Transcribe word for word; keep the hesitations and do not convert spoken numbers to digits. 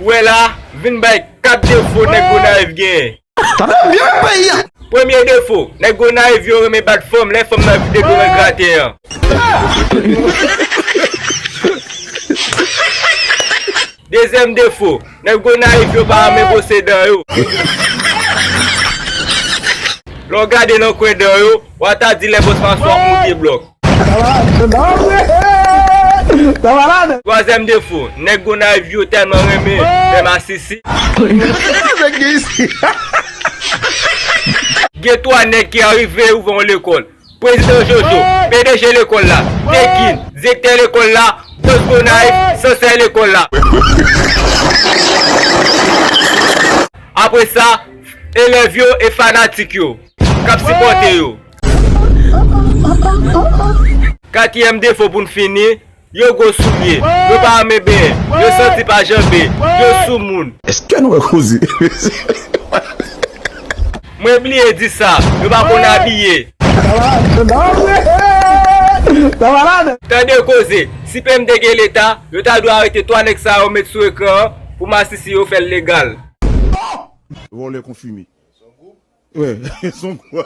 Ou wè la, vin bay kat defo nèg Gonayiv genyen. Tande byen peyi a. Premye defo, nèg Gonayiv yo renmen bat fanm lè fanm nan vide dlo nan graten an. Dezyèm defo, nèg Gonayiv yo pa renmen bwose dan yo. Lè w gade nan kwen dan yo, w a ta di lè bòs maswa ap moute blòk. Twazyèm defo, nèg Gonayiv yo tèlman renmen fè masisi. Gen twa nèg ki arive ouvè yon lekòl. Prezidan Jojo, P D G lekòl la, Tekin, direktè lekòl la, bòs Gonayiv, sansè lekòl la. Apre sa, elèv yo e fanatik yo k ap sipòte yo. Katriyèm defo pou n fini, yo gwo soulye, yo pa renmen benyen, yo santi pa janbe, yo soumoun. Èske nou wè koze? Mwen bliye di sa, yo pa konn abiye. Tande koze, si P M te gen leta, yo ta dwe arete twa nèg sa yo met sou ekran an pou masisi yo fè l legal. Vòlè konfime. Wè, son gwo.